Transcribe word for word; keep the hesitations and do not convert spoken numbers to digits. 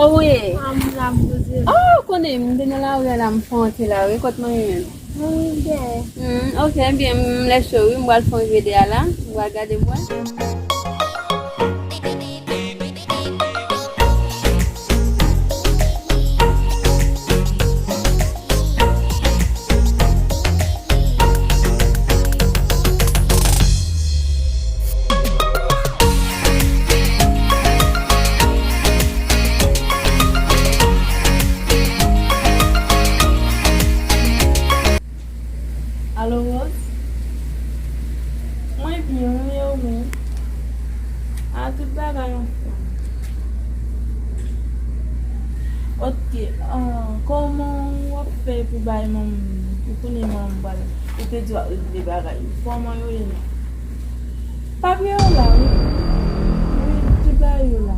Wi. Ah, m la, m poze. Oh, ou konnen, m te nan lari a la, m fè yon ti lari. Kot manmi menm? Mwen byen. Hmm, ok, byen, m lè cho wi, m pral fè yon ride a la. M pral gade m wè. Alo, Rose? Mwen byen, wi, e ou menm? A, tout bagay anfòm. Ok, ah, kòman w ap fè pou bay manmi? Ou konnen manmi pral, ou te di w ap regle bagay yo. Kòman yo ye la? Papye yo la, wi. Wi, tout bagay yo la.